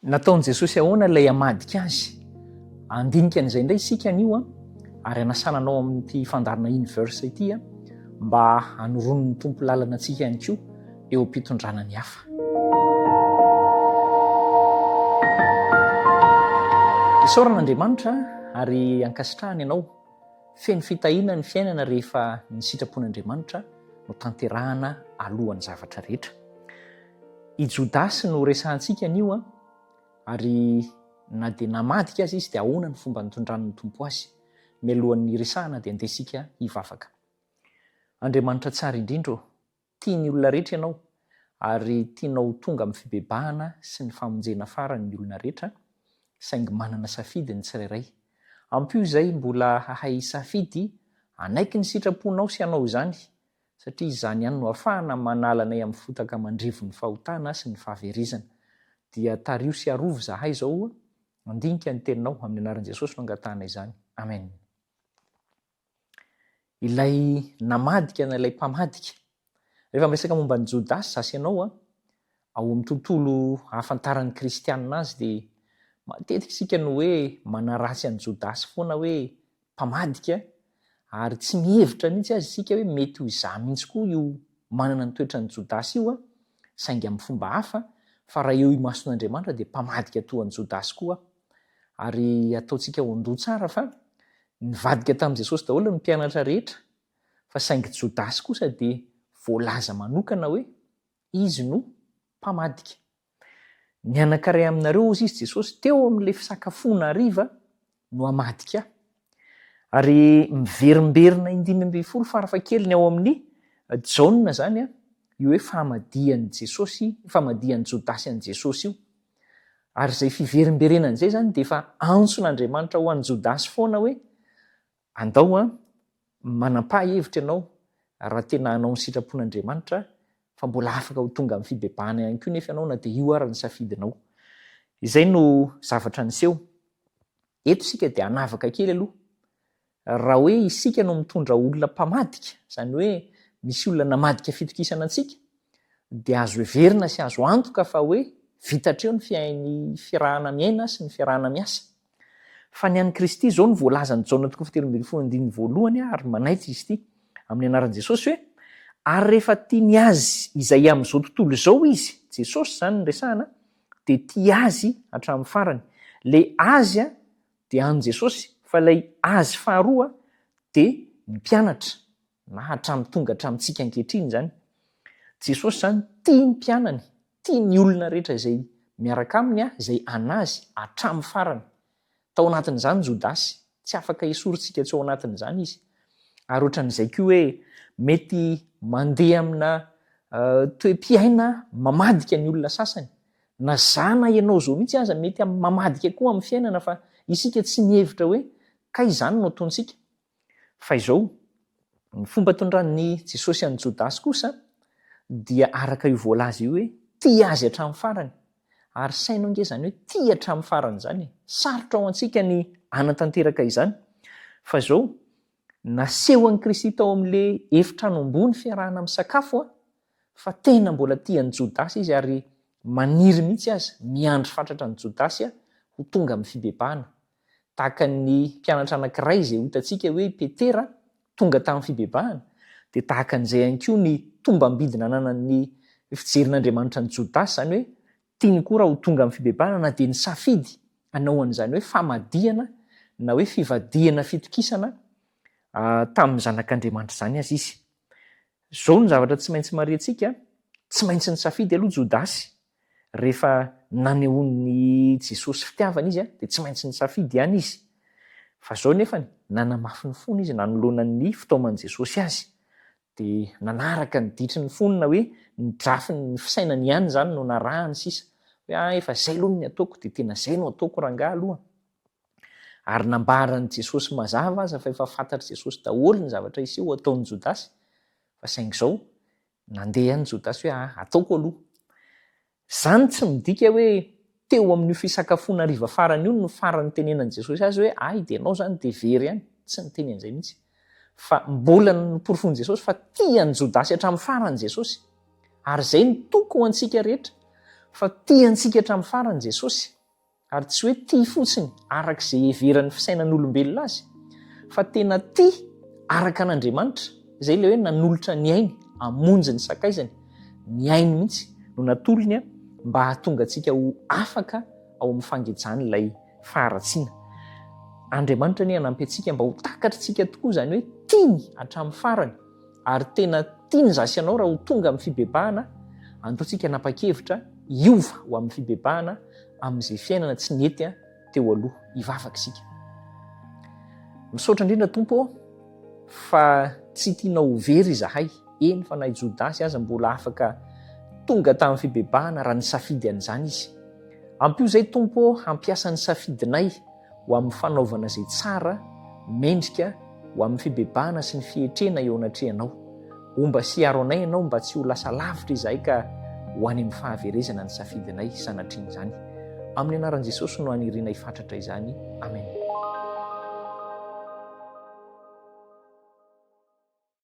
Nataon'i Jesosy ahoana ilay hamadika azy? Handinika an'izay indray isika anio an, ary hanasana anao amin'ity fandaharana Universe ity an, mba hanoroan'ny Tompo lalana antsika ihany koa eo am-pitondrana ny hafa. Isaorana Andriamanitra ary ankasitrahana ianao. Feno fitahiana ny fiainana rehefa ny sitrapon'Andriamanitra no tanterahana alohan'ny zavatra rehetra. I Jodasy no resahantsika anio an, ary na dia namadika aza izy dia ahoana ny fomba nitondran'ny Tompo azy? Mialohan'ny hiresahana dia andeha isika hivavaka. Andriamanitra tsara indrindra ô, tia ny olona rehetra Ianao ary tianao ho tonga amin'ny fibebahana sy ny famonjena farany ny olona rehetra, saingy manana safidy ny tsirairay. Ampio izay mbola hahay hisafidy hanaiky ny sitraponao sy hanao izany, satria izany ihany no ahafahana manala anay amin'ny fotaka mandrivon'ny fahotana sy ny fahaverezana. Dia tariho sy arovy izahay izao handinika ny Teninao, amin'ny anaran'i Jesosy no angatahana izany. Amen. Ilay namadika na ilay mpamadika. Rehefa miresaka momba an'i Jodasy za sy ianao, ao amin'ny tontolo ahafantaran'ny kristianina azy dia matetika isika no hoe manaratsy an'i Jodasy foana hoe mpamadika ary tsy mihevitra mihitsy aza isika hoe mety ho izaho mihitsy koa io manana ny toetran'i Jodasy io saingy amin'ny fomba hafa fa raha eo imason'Andriamanitra dia mpamadika toa an'i Jodasy koa aho. Ary ataontsika ao an-doha tsara fa nivadika tamin'i Jesosy daholo ny mpianatra rehetra fa saingy Jodasy kosa dia voalaza manokana hoe izy no mpamadika. Ny anankiray aminareo hozy izy Jesosy teo amin'ilay fisakafoana hariva no hamadika ahy. Ary miverimberina 15 farafahakeliny ao amin'ny Jaona izany io hoe famadihan'i Jesosy, famadihan'i Jodasy an'i Jesosy io. Ary izay fiverimberenana izay izany dia efa antson'Andriamanitra ho an'i Jodasy foana hoe andao an, manampaha hevitra ianao raha tena hanao ny sitrapon'Andriamanitra fa mbola afaka ho tonga amin'ny fibebahana ihany koa nefa ianao na dia io ara ny safidinao. Izay no zavatra niseho. Eto isika dia hanavaka kely aloha. Raha hoe isika no mitondra olona mpamadika, izany hoe misy olona namadika fitokisana antsika, dia azo heverina sy azo antoka fa hoe vita hatreo ny fiain'ny fiarahana miaina sy ny fiarahana miasa. Fa ny an'i Kristy izao no voalazan'i Jaona toko fahatelo ambin'ny folo andininy voalohany ary manaitra izy ity amin'ny anaran'i Jesosy hoe, Ary rehefa tia ny azy izay amin'izao tontolo izao izy, Jesosy izany no resahana, dia tia azy hatramin'ny farany. Ilay azy dia an'i Jesosy, fa ilay azy faharoa dia ny mpianatra, na hatramin'ny tonga hatramintsika ankehitriny izany. Jesosy izany tia ny mpianany, tia ny olona rehetra izay miaraka aminy, izay an'azy hatramin'ny farany. Tao anatin'izany Jodasy, tsy afaka esorintsika tsy ao anatin'izany izy. Ary ohatran'izay koa hoe mety mandeha amina toe-piaina mamadika ny olona sasany, Na za na ianao zao mihitsy aza mety mamadika koa amin'ny fiainana fa isika tsy mihevitra hoe kay izany no ataontsika. Fa izao, ny fomba tondran'i Jesosy an'i Jodasy kosa dia araka io voalaza io hoe tia azy hatramin'ny farany. Ary saino ange izany hoe tia hatramin'ny farany izany e! Sarotra ho antsika ny hanatanteraka izany. Fa izao, nasehon'i Kristy tao amin'ilay efitrano ambony fiarahana misakafo fa tena mbola tia an'i Jodasy izy ary maniry mihitsy aza, miandry fatratra an'i Jodasy ho tonga amin'ny fibebahana. Tahaka ny mpianatra anankiray izay ho hitantsika hoe i Petera tonga tamin'ny fibebahana, dia tahaka an'izay ihany koa ny tombam-bidy nananan'ny fijerin'Andriamanitra an'i Jodasy, izany hoe tiany koa raha ho tonga amin'ny fibebahana na dia nisafidy hanao an'izany hoe famadihana na hoe fivadihana fitokisana tamin'ny Zanak'Andriamanitra izany aza izy. Izao no zavatra tsy maintsy marihantsika, tsy maintsy nisafidy aloha Jodasy, rehefa nanehoan'i Jesosy fitiavana izy dia tsy maintsy nisafidy ihany izy. Fa izao nefany, nanamafy ny fony izy nanoloana ny fitaoman'i Jesosy azy. Dia nanaraka ny ditry ny fony na hoe ny drafiny, ny fisainany ihany izany no narahany sisa. Hoe ah efa izay aloha ny ataoko dia tena izay no ataoko rangahy aloha. Ary nambaran'i Jesosy mazava aza fa efa fantatr'i Jesosy daholo ny zavatra hiseho ho ataon'i Jodasy, fa saingy izao, nandeha ihany Jodasy hoe aa, ataoko aloha. Izany tsy midika hoe teo amin'io fisakafoana hariva farany io no farany nitenenan'i Jesosy azy hoe ay dia ianao izany dia very ihany, tsy niteny an'izay mihitsy. Fa mbola noporofoin'i Jesosy fa tia an'i Jodasy hatramin'ny farany Jesosy. Ary izay no toky ho antsika rehetra. Fa tia antsika hatramin'ny farany Jesosy. Ary tsy hoe tia fotsiny araka izay iheveran'ny fisainan'olombelona azy, fa tena tia araka an'Andriamanitra, izay ilay hoe nanolotra ny ainy hamonjy ny sakaizany, ny ainy mihitsy no natolony mba hahatonga antsika ho afaka ao amin'ny fangejan'ilay faharatsiana. Andriamanitra anie hanampy antsika mba ho takatritsika tokoa izany hoe tiany hatramin'ny farany. Ary tena tiany izaho sy ianao raha ho tonga amin'ny fibebahana, andao tsika hanapa-kevitra hiova ho amin'ny fibebahana amin'izay fiainana tsy nety teo aloha. Hivavaka isika. Misaotra indrindra Tompo ô, fa tsy tianao ho very izahay, eny fa na i Jodasy aza mbola afaka tonga tamin'ny fibebahana raha nisafidy an'izany izy. Ampio izay Tompo ô hampiasa ny safidinay ho amin'ny fanaovana izay tsara, mendrika, ho amin'ny fibebahana sy ny fietrena eo anatrehanao. Homba sy hiaro anay Ianao mba tsy ho lasa lavitra izahay ka ho any amin'ny fahaverezana ny safidinay, sanatrian'izany. Amin'ny anaran'i Jesosy no anirianay fatratra izany. Amen.